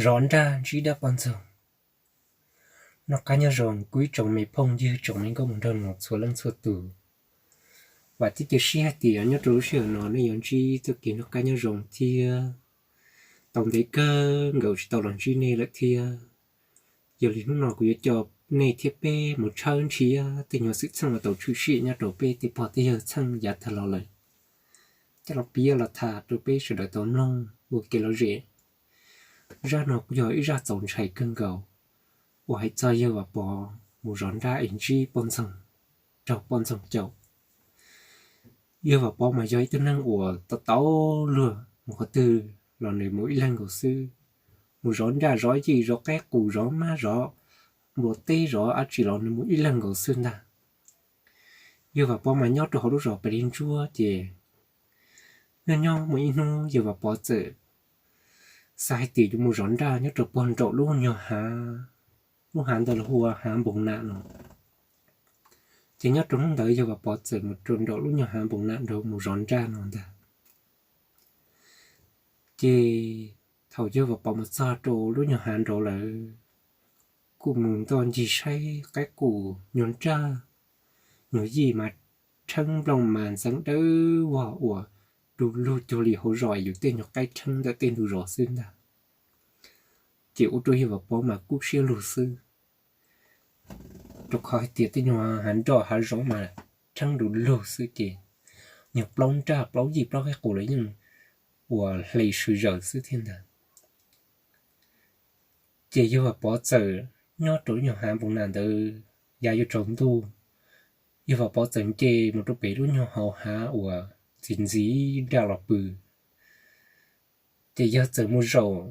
Zov nraj ntsib dab poj ntxoog. Noj qab nyob zoo kuv ib tsoom me phooj ywg tsoom me nkauj mus nraug nus txhua leej txhua tus. Vam thiab cia siab hais tias nyob rau lub sij hawm no nej yuav ntsib txoj kev noj qab nyob zoo thiab. Tau ntev kawg nkaus tsis tau los ntsib nej lawm thiab. Yog li hnub no kuv yuav coj nej thiab peb mus tshawb nrhiav tej nyuag xwm txheej uas tau tshwm sim nyob rau peb tej pog tej yawg txheej yav tag los lawm, coj los piav los tham rau peb sawv daws tau mloog ua kev lom zem. Zaj no kuj yog ib zaj txaus ntshai kawg nkaus uas hais txog yawg Vam Pov mus zov nraj es ntsib poj ntxoog, raug poj ntxoog caum. Yawg Vam Pov mas yog ib tug neeg uas tau tau luag mus qhov twg los nws mus ib leeg nkaus xwb. Mus zov nraj zov yij zov qaib qus zov mab zov npua teb zov dab tsi los nws mus ib leeg nkaus xwb ntag. Yawg Vam Pov mas nyob rau hauv lub zos Pes Lis Ntsuab ces nyob nyob muaj ib hnub yawg Vam Pov txawm xav hais tias yuav mus zov nraj nyob rau puag nraum lub nyuag hav, lub hav ntawd los hu ua hav Npoos Nam no. Ces nyob rau hnub ntawd yawg Vam Pov txawm mus rau nraum lub nyuag hav Npoos Nam nraud mus zov nraj no ntag. Ces thaum yawg Vam Pov mus txog rau lub nyuag hav nraud lawm, kuj mus ntoj ncig saib qaib qus nyuag nraj nyuag yij mas rheeb nplooj mas ntxeev dawb vog uas du lug cuag li hauv zos yus tej nyuag qaib rheeb ntawm tej ntug zos xwb ntag. Ces ua rau yawg Vam Pov mas kub siab lug xwb, rau qhov hais tias tej nyuag hav nroj hav zoov mas rheeb du lug xwb ces nyuag plaub nraj plaub yij plaub qaib qus los yeej ua hle swm zaws xwb thiab ntag. Ces yawg Vam Pov txawm nyob rau lub nyuag hav Npoos Nam ntawd yav yuav tsaus ntuj, yawg Vam Pov txawm nce mus rau pem lub nyuag hauv hav uas ntxiv ntxiv nraj los pw. Ces yawg txawm mus zaum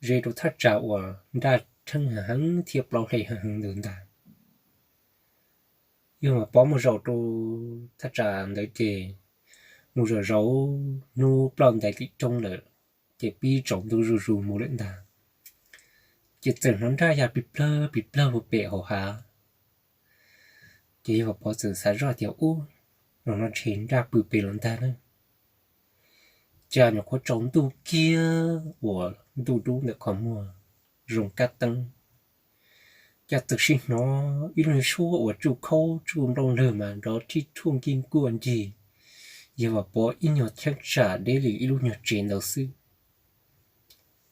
ze rau thaj tsam uas nraj rheeb heev heev thiab plaub hle heev heev ntawd ntag. Yawg Vam Pov mus zaum rau thaj tsam ntawd ces mus zaum zaum hnub ploj ntais tim roob lawm, ces pib tsaus ntuj zuj zus mus lawm ntag. Ces txawm hnov nraj ya plig plawg plig plawg puag pem hauv hav. Ces yawg Vam Pov txawm xav zoj tias ub, zaum no ntshe nraj pw pem los ntag na. Cas nyuam qhuav tsaus ntuj kiag uas ntuj dub ntawm qhov muag zoo kab teeb, cas txawm sim hnov ib lub nyuag suab uas tsuj khaub tsuj nplooj lwg mas nrov thib thuaj nkij nkuaj ncig. Yawg Vam Pov ib nyuag cheeb tsam deb li ib lub nyuag tsev ntawd xwb.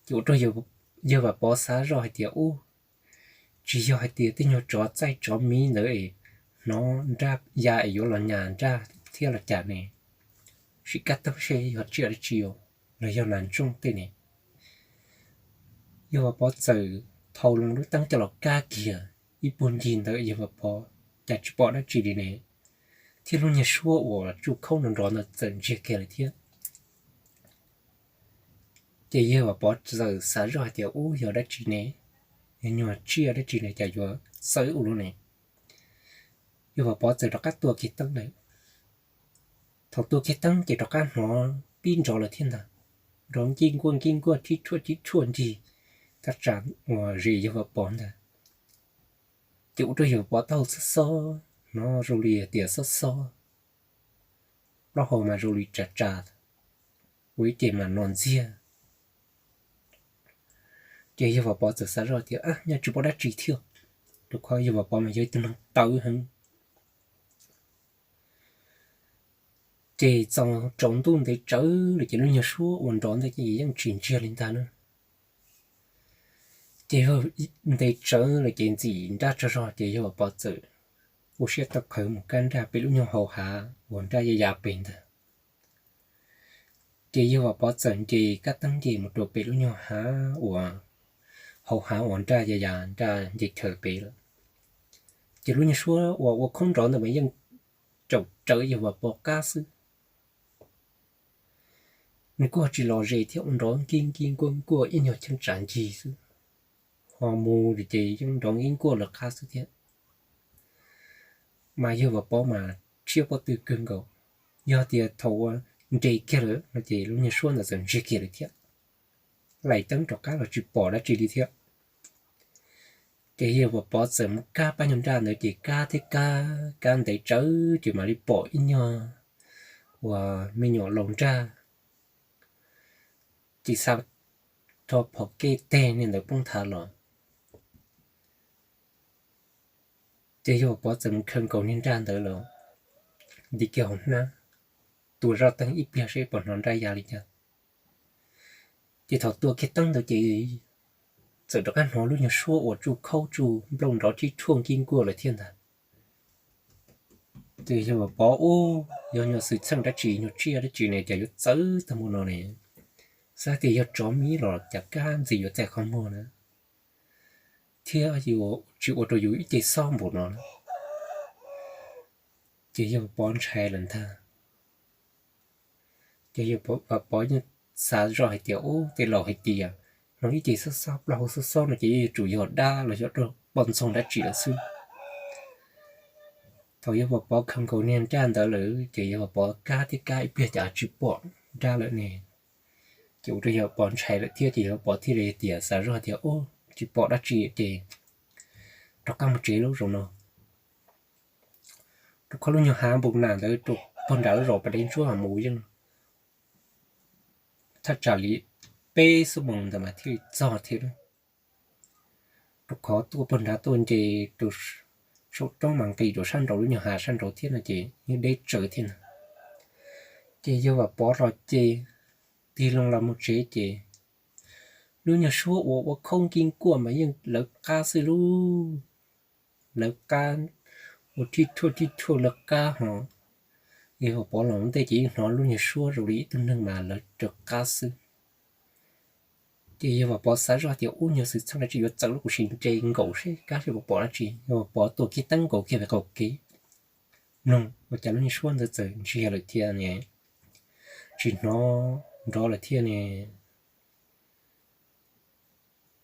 Ces ua rau yawg Vam Pov xav zoj hais tias ub, tsis yog hais tias tej nyuag tsov txaij tsov miv ntawd es hnov nraj ya es yuav los nyas nraj thiab los cas ne, sim kab teeb seb yog tsiaj dab tsi los yog nas ntsooj tej ne. Yawg Vam Pov txawm thau loo lub teeb coj los kab kiag ib puag ncig ntawd yawg Vam Pov cas tsis pom dab tsi li ne, thiab lub nyuag suab uas tsuj khaub nrov nrov ntawd txawm ntsiag kiag lawm thiab. Ces yawg Vam Pov txawm xav zoj hais tias ub, yog dab tsi ne, yog nyuag tsiaj dab tsi ne cas yuav txawv ua luaj ne. Yawg Vam Pov txawm rov qab tua kiag teeb lawm. Thaum tua kiag teeb ces rov qab hnov pib nrov lawm thiab ntag, nrov nkij nkuaj nkij nkuaj thib thuaj thib thuaj ncig thaj tsam uas ze yawg Vam Pov ntag. Ces ua rau yawg Vam Pov taub hau xob xob, hnov zoo li tias xob xob, plaub hau mas zoo li tsa tsa, ua ib ce mas no ntxiag. Ces yawg Vam Pov txawm xav zoj tias ab, nyaj tsis pom dab tsi thiab, rau qhov yawg Vam Pov mas yog ib tug neeg tawv heev. Ces txaus tsaus ntuj ntev tsawv lawm ces lub nyuag suab uas nrov ntawd ces yeej tsis ntsiag li ntag na. Ces ntev tsawv lawm ces ntxim nraj tsaug zog ces yawg Vam Pov txawm ua siab tawv qhawv mus kab nraj pem lub nyuag hauv hav uas nraj ya ya pem ntag. Ces yawg Vam Pov txawm nce kab teeb nce mus rau pem lub nyuag hav uas, hauv hav uas nraj ya ya nraj nce chaws pem lawm. Ces lub nyuag suab uas ua khoob nrov ntawd mas yeej tsaum rawv yawg Vam Pov qab xwb. Nws kuj ho tsis los ze thiab, ua nrov nkij nkij nkuaj nkuaj ib nyuag cheeb tsam ncig xwb, ho mus ces yeej nrov nkij nkuaj lawv qab xwb thiab. Mas yawg Vam Pov mas tshiab pob tw kawg nkaus, yog tias thaum ua nres kiag lawm no ces lub nyuag suab ntawd txawm ntsiag kiag lawm thiab, laim teeb rov qab los tsis pom dab tsi li thiab. Ces yawg Vam Pov txawm mus kab pab nyuag nraj ntawd ces kab thiab kab, kab ntev tsawv ces mam li pom ib nyuag uas me nyuam laus nraj. Ces xav rho phom kej teg niag ntawd poob thav los. Ces yawg Vam Pov txawm mus khaws nkaus niag nraj ntawd los nti kiag hauv hnab, tua zoj teeb ib pliag seb puas hnov nraj ya li cas. Ces thaum tua kiag teeb ntawd ces txawm rov qab hnov lub nyuag suab uas tsuj khaub tsuj nplooj nrov tib rhuaj nkib nkuaj lawm thiab ntag. Ces yawg Vam Pov ub, yog nyuag xwm txheej dab tsi, nyuag tsiaj dab tsi ne cas yuav txawv tag npaum no ne? Xav tias yog tsov miv los cas kab ntxim yuav txaij qhov muag na, thiab yuav tsis ua rau yus ib ce xob npaum no na. Ces yawg Vam Pov ntshai lawm ntag. Ces yawg Vam Pov yeej xav zoj hais tias, ub, tej laus hais tias hnov ib ce xob xob, plaub hau xob xob no ces yuav tsum yog dab los yog poj ntxoog dab tsi lawm xwb. Thaum yawg Vam Pov khaws nkaus niag nraj ntawd lawm ces yawg Vam Pov kab thiab kab ib pliag cas tsis pom dab lawm ne. Ces ua rau yawg Vam Pov ntshai lawm thiab ces yawg Vam Pov thiaj li tias, xav zoj tias, ub, tsis pom dab tsi ces rov qab mus tsev lub zaum no. Rau qhov lub nyuag hav npoo nas ntawd rau pog nram lub zos Pas Dej Ntsuab mus yeej thaj tsam li peb xuab moos ntawd mas thiaj li txog thiab. Rau qhov tuaj pog nrad tuaj nce rau saum roob mas nqis rau sab nraud lub nyuag hav sab nraud thiab no ces yeej deb tsawv thiab na. Ces yawg Vam Pov los ces tig loo los mus tsev ces lub nyuag suab uas ua khaub nkib nkuaj mas yeej lawv qab xwb lauj. Lawv qab, ua thib thuaj thib thuaj lawv qab ho. Yawg Vam Pov los ua ntej ces yeej hnov lub nyuag suab zoo li ib tug neeg mas lawv raws qab xwb. Ces yawg Vam Pov xav zoj tias, ub, nyuag xwm txheej dab tsi yuav txawv lub, kuv sim nce nkaus seb kab seb puas pom dab tsi. Yawg Vam Pov tuam kiag teeb nkaus kiag pem qaum kev, mloog ua cas lub nyuag suab ntawd txawm ntsiag lawm thiab ne, tsis hnov nrov lawm thiab ne.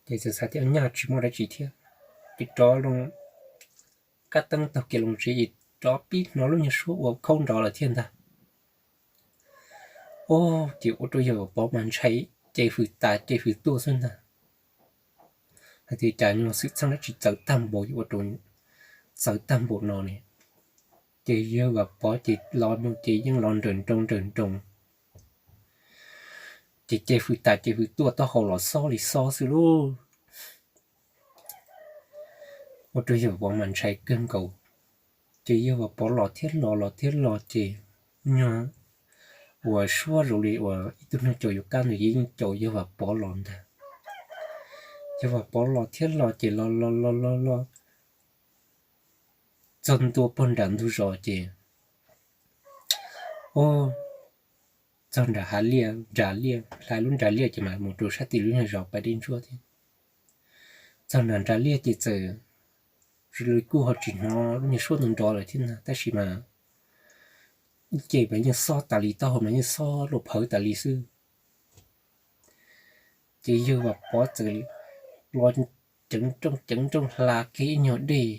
Ces txawm xav tias nyaj tsis muaj dab tsi thiab, ces rov loo kab teeb taug kev loo tsev es rov pib hnov lub nyuag suab ua khaub nrov lawm thiab ntag. Ub, ces ua rau yawg Vam Pov mas ntshai, ces fwm tas ces fwm tuaj xwb ntag. Hais tias cas nyuag xwm txheej dab tsi txawv tag npaum, ua rau txawv tag npaum no ne. Ces yawg Vam Pov ces los mus ces yeej los nrawm nroos nrawm nroos, ces ces fwm tas ces fwm tuaj taub hau los xob li xob xwb lauj. Ua rau yawg Vam Pov mas ntshai kawg nkaus. Ces yawg Vam Pov los thiab los los thiab los ces nyuag uas suab zoo li uas ib tug neeg caum yuav kab ntawd yeej caum yawg Vam Pov los ntag. Yawg Vam Pov los thiab los ces los los los los los txog ntua pog nram ntug zos ces, ub, txog nram hav liaj, nram liaj, hla lub nram liaj ces mas mus rau sab tim lub nyuag zos Pas Dej Ntsuab thiab. Txog nram nram liaj ces txawm zoo li kuj ho tsis hnov lub nyuag suab ntawd nrov lawm thiab ntag, tab sis mas ib ce mas yeej xob tas li, taub hau mas yeej xob luaj phawv tas li xwb. Ces yawg Vam Pov txawm los ceev nrooj ceev nrooj hla kiag ib nyuag dej,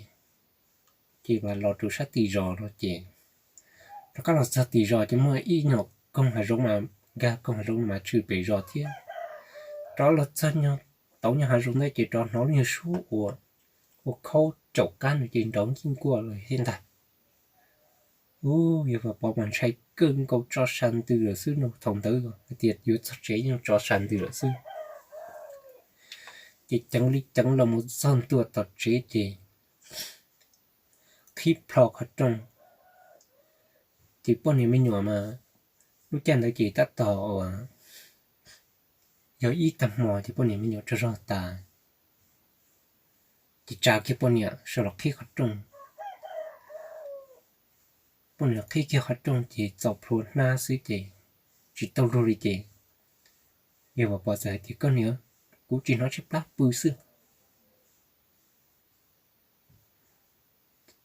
ces mas los rau sab tim zos no ces, rov qab los txog tim zos ces muaj ib nyuag koog hav zoov mas, nkag koog hav zoov mas tshwm pem zos thiab. Rov los txog nyuag tauv nyuag hav zoov ntawd ces rov hnov lub nyuag suab uas ua khaub caum qab no ces nrov nkij nkuaj lawm thiab ntag. Ub, yawg Vam Pov mas ntshai kawg nkaus, tso sas ntws lawm xwb no. Thaum ntawd hais tias yuav txog tsev yeej tso sas ntws lawm xwb. Ces ceev li ceev los mus txog ntua tom tsev ces qhib plho qhov rooj. Ces poj niam me nyuam mas lub caij ntawd ces tab tom uas yog ib tag hmo ces poj niam me nyuam tsaug zog tas, ces tsa kiag poj niam sawv los qhib qhov rooj. Poj niam qhib kiag qhov rooj ces txaus plhuav hnab xwb ces tsis tau luag li ces yawg Vam Pov txawm hais tias, koj niam, kuv tsis hnov tshaib plab pw xwb.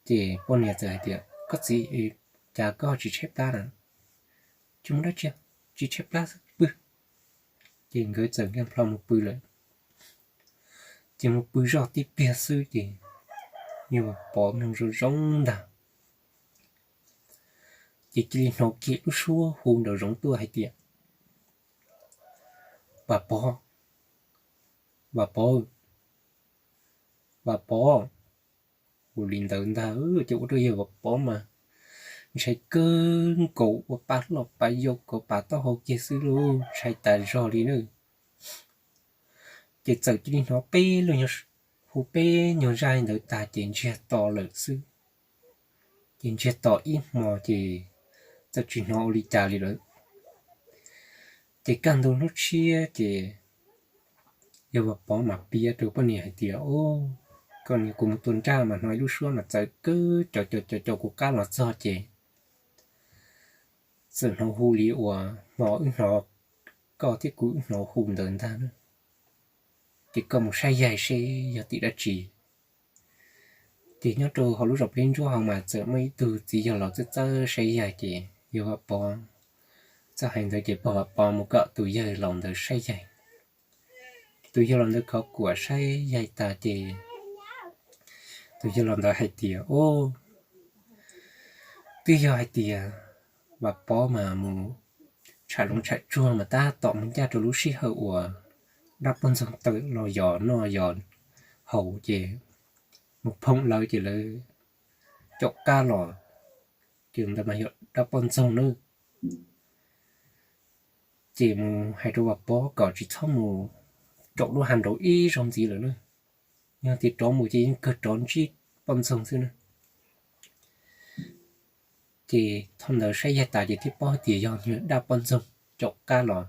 Ces poj niam txawm hais tias, koj txiv, cas koj tsis tshaib plab na? Tsis muaj dab tsi, tsis tshaib plab xwb, pw. Ces nkawd txawm nkag plho mus pw lawm. Ces mus pw zoj tib pliag xwb ces yawg Vam Pov mloog zoo zoo ntag, ces cia li hnov kiag lub suab hu nraum zoov tuaj hais tias, Vam Pov, Vam Pov, Vam Pov, hu li ntawd ntag. Ces ua rau yawg Vam Pov mas ntshai kawg nkaus, ua pa loj pa yau kom pa taub hau kiag xwb lauj, ntshai tas zog li na. Ces txawm cia li hnov peb lub, hu peb nyuag zaj ntawd tag ces ntsiag to lawm xwb. Ces ntsiag to ib hmo ces txawm tsis hnov ua li cas li lawm. Ces kaj ntug hnub tshiab ces yawg Vam Pov mas piav rau poj niam hais tias, Koj niam, kuv mus tua nraj mas hnov ib lub suab mas txawv kawg, caum caum caum caum kuv qab los txog ces txawm hnov hu li uas hmo wb hnov, koj thiab kuv wb hnov hu ntawd ntag. Ces koj mus saib yaig seb yog tim dab tsi. Ces nyob rau hauv lub zos Peb Ntsuab hauv mas txawm muaj ib tug txiv yawg laus txawj txawj saib yaig ces yawg Vam Pov txawm hais ntawd ces pog Vam Pov mus kom tus yawg laus ntawd saib yaig. Tus yawg laus ntawd khov kuam saib yaig tas ces tus yawg laus ntawd hais tias, Twb yog hais tias Vam Pov mas mus tsham zoov tsham tsuag mas tab tom mus ncaj rau lub sij hawm uas dab poj ntxoog tawm los yos noj yos haus ces mus phoom lawv ces lawv caum qab los, ces ntawd mas yog dab poj ntxoog nawb. Ces mus hais rau Vam Pov kom tsis txhob mus caum lub hav nraud ib zaug ntxiv lawm na. Yog tias rov mus ces yeej kawg rov ntsib poj ntxoog xwb na. Ces thaum ntawd saib yaig tas ces thiaj paub tias yog niag dab poj ntxoog caum qab los,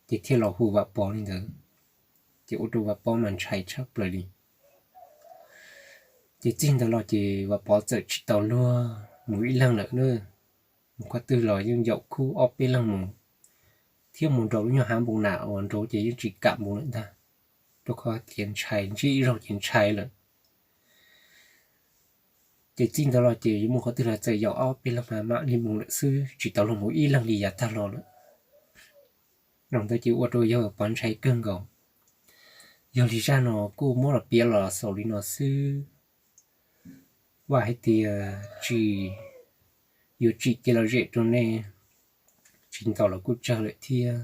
ces thiaj los hu Vam Pov li ntawd. Ces ua rau Vam Pov mas ntshai tshaj plaws li. Ces txij ntawd los ces Vam Pov txawm tsis tau luag mus ib leeg lawm na. Mus qhov twg los yeej yaum khub ob peb leeg mus, thiab mus nraum lub nyuag hav npoo nam uas nraud ces yeej tsis kam mus lawm ntag, rau qhov tias ntshai, ntsib ib zaug ces ntshai lawm. Ces txij ntawd los ces yuav mus qhov twg los txawm yaum ob peb leeg mas mam li mus lawm xwb, tsis tau luag mus ib leeg li yav tag los lawm. Zaum ntawd ces ua rau yawg Vam Pov ntshai kawg nkaus. Yog li zaj no kuj muab los piav los xaus li no xwb. Vam hais tias tsis yuav tsim cia lom zem rau nej, tsis ntaus los kuj tsawg lawm thiab.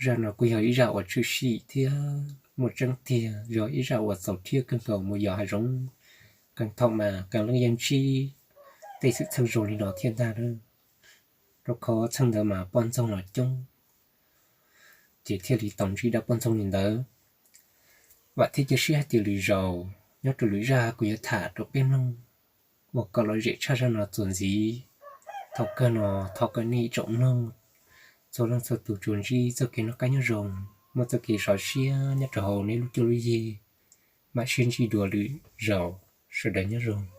Zaj no kuj yog ib zaj uas tshwm sim thiab muaj tseeb tiag, yog ib zaj uas txaus thiab kawg nkaus mus yos hav zoov qee thaum mas qee leej yeej ntsib tej xwm txheej zoo li no thiab ntag. Rau qhov txheej ntawd mas poj ntxoog los coob, ces thiaj li tau ntsib dab poj ntxoog li ntawd. Vam thiab cia siab hais tias lwm zaus nyob rau lwm zaj kuv yuav tham rau peb mloog uas kom lom zem tshaj zaj no txuas ntxiv. Thaum kawg no thov kom nej ib tsoom mloog txhua leej txhua tus tsuas ntsib txoj kev noj qab nyob zoo, muaj txoj kev sov siab nyob rau hauv nej lub cuab lub yig. Mam sib ntsib dua lwm zaus, sawv daws nyob zoo.